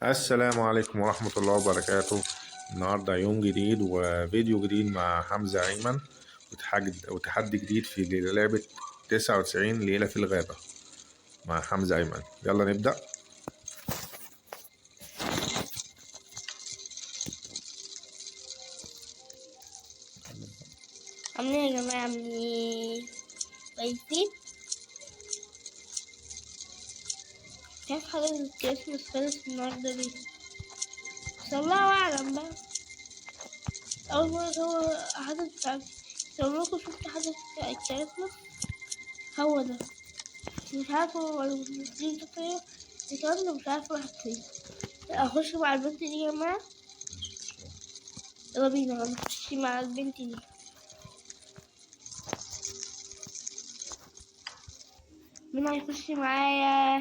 السلام عليكم ورحمة الله وبركاته. النهاردة يوم جديد وفيديو جديد مع حمزة أيمن وتحدي جديد في لعبة 99 ليلة في الغابة مع حمزة أيمن. يلا نبدأ. عاملين ايه يا جماعة؟ عاملين ايه؟ كويسين؟ مش عارف حاجة الكريسماس خلص النهاردة ليه، بس الله أعلم بقى. أول مرة هو حدث بتاع، لو لكم شفت حدث بتاع الكريسماس هو ده، مش عارفة هو دي طريقة الكلام ده، مش عارفة راحت فين. أخش مع البنت دي يا جماعة، يلا بينا نخش مع البنت دي. مين هيخش معايا؟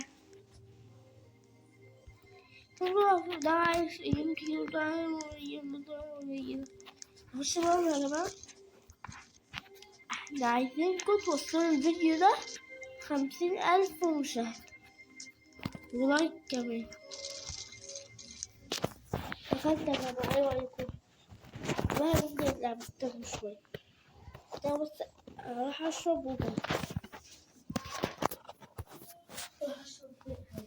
ده عايش ايام كتير وده عايش ايام. خش معاهم يا جماعة. احنا عايزينكم توصلوا الفيديو ده 50,000 مشاهدة ولايك كمان. دخلت يا جماعة، ايه رأيكم؟ بقى نبدأ اللعبة تاخد شوية. ده بس اروح اشرب وجاي. اروح اشرب وجاي.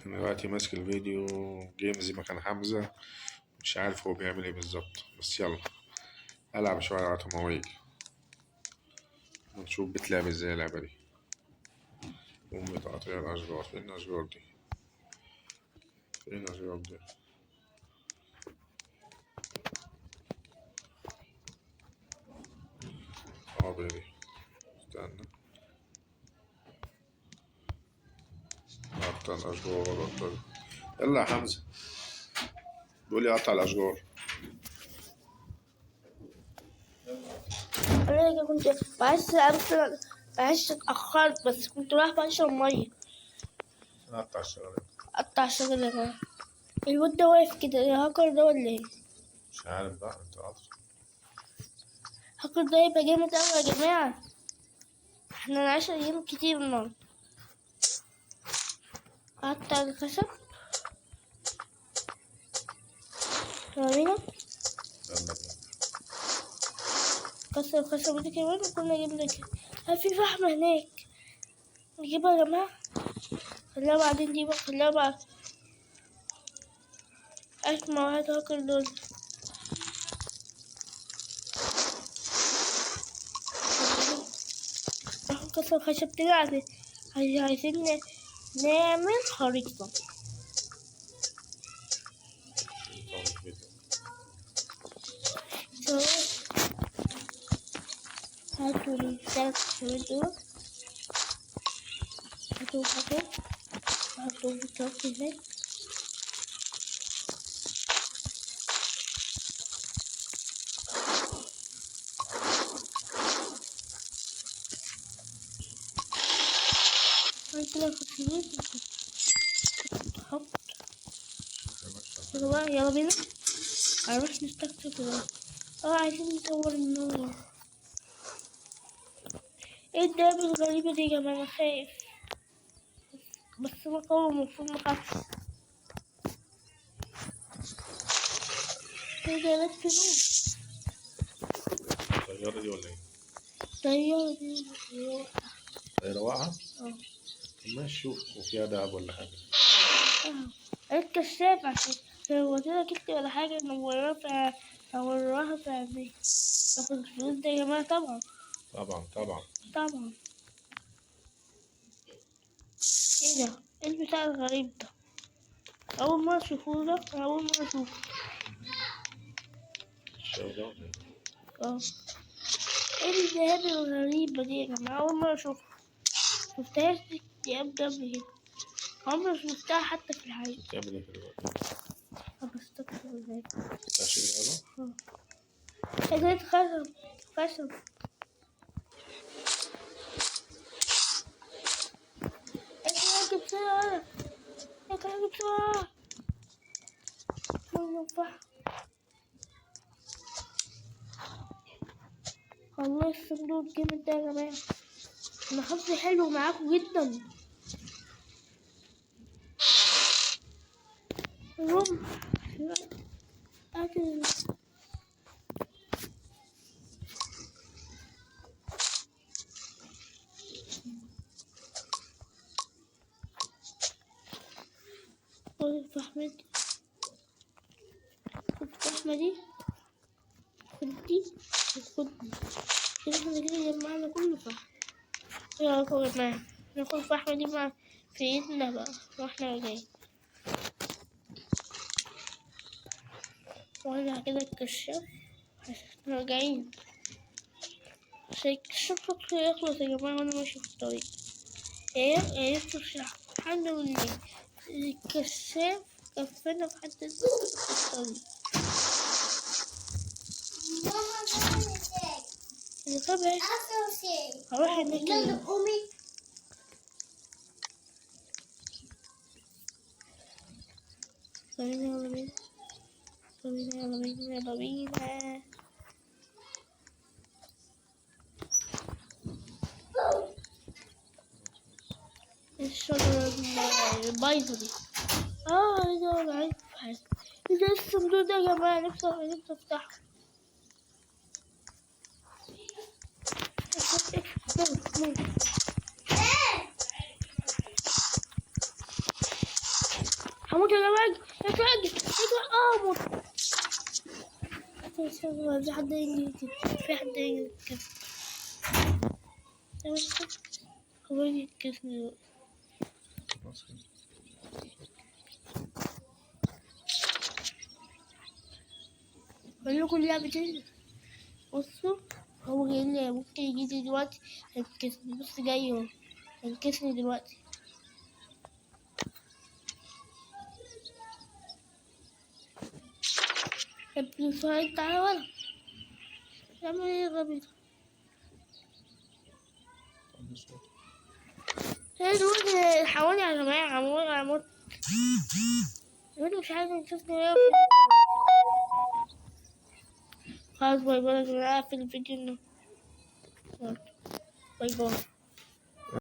أنا دلوقتي ماسك الفيديو جيمز مكان حمزة، مش عارف هو بيعمل ايه بالظبط، بس يلا ألعب شوية على ما هو يجي ونشوف بتلعب ازاي اللعبة دي. أمي تقطيع الأشجار. فين الأشجار دي؟ فين الأشجار دي؟ صعبة دي، استنى. قطع الأشجار، قطع. يلا يا حمزة، بيقول لي قطع الأشجار. أنا كنت بحس أمس، بحس اتأخرت، بس كنت رايح بشرب مية. قطع الشجرة. قطع الشجرة يا جماعة. الواد ده واقف كده، الهاكر ده ولا ايه؟ مش عارف بقى، انت عارف. الهاكر ده يبقى جامد أوي يا جماعة. احنا نعيش أيام كتير النهاردة. قطع الخشب. يلا بينا. يلا بينا. كسر الخشب دي كمان، وكنا جبنا كده. هل في فحم هناك؟ نجيبها يا جماعة؟ خليها بعدين دي بقى، خليها بعد. اسمع واحد هاكر دول. راح نكسر الخشب كده عايزين نعمل خريطة. هاتوا التلات خشبات دول، هاتوا هاتوا هاتوا التلات هناك. كده خشبات حط. يلا بقى، يلا بينا هنروح نستكشف ده. عايزين نطور النور. ايه الدابة الغريبة دي يا جماعة؟ انا خايف، بس انا قوي المفروض مخافش. ايه ده؟ لا فلوس. الطيارة دي ولا ايه؟ الطيارة دي. طيارة واقعة؟ طب ماشي، شوف وفيها دهب ولا حاجة. ايه الكشاف عشان لو كده كنت ولا حاجة نوروها في نوروها في عينيك. ناخد الفلوس دي يا جماعة طبعا. طبعا طبعا. طبعا. ايه ده؟ ايه البتاع الغريب ده؟ أول مرة أشوفه ده، أنا أول مرة أشوفه. الشاي ده ولا إيه؟ ايه الذهاب الغريبة دي يا جماعة؟ أول مرة أشوفها. مشفتهاش دي قبل كده، عمري ما شفتها حتى في الحقيقة. بتعمل ايه دلوقتي؟ طب استكشف ازاي؟ ماشي بالغابة؟ ايه ده؟ خشب خشب. ايه بسرعة، ايه بسرعة. والله الصندوق الجامد ده يا جماعة، أنا حظي حلو معاكم جدا. الرمح أكل. خد الفحمة دي، خد الفحمة دي، خد دي، وخد دي. كده احنا كده جمعنا كله فحم. ايه رأيكم يا جماعة ناخد الفحمة دي مع في ايدنا بقى واحنا راجعين؟ وارجع كده الكشاف عشان احنا راجعين، عشان الكشاف خطه يخلص يا جماعة وانا ماشي في الطريق. ايه ايه الحمد لله الكشاف كفانا في حتة الطريق. الغابة هروح هناك. يلا قومي. يلا بينا يلا بينا يلا بينا يلا بينا. الشجرة البايظة دي. ايه ده، انا عايز حاجة. ايه ده الصندوق ده يا جماعة؟ نفسي افتحه. هموت يا جماعة، اطلع اطلع. موت. في حد يجي، في حد يجي كده. هو يتكسر. اقول لكم اللعبة. بصوا هو جاي لي، ممكن يجي دلوقتي هينكسني. بص جاي اهو هينكسني دلوقتي. يا ابني سعيد تعالى ورا، اعمل ايه يا غبي؟ ايه دول حوالي يا جماعة؟ هموت الواد مش عايز يشوفني. خلاص bye bye يا جماعة، اقفل الفيديو النهاردة. bye bye.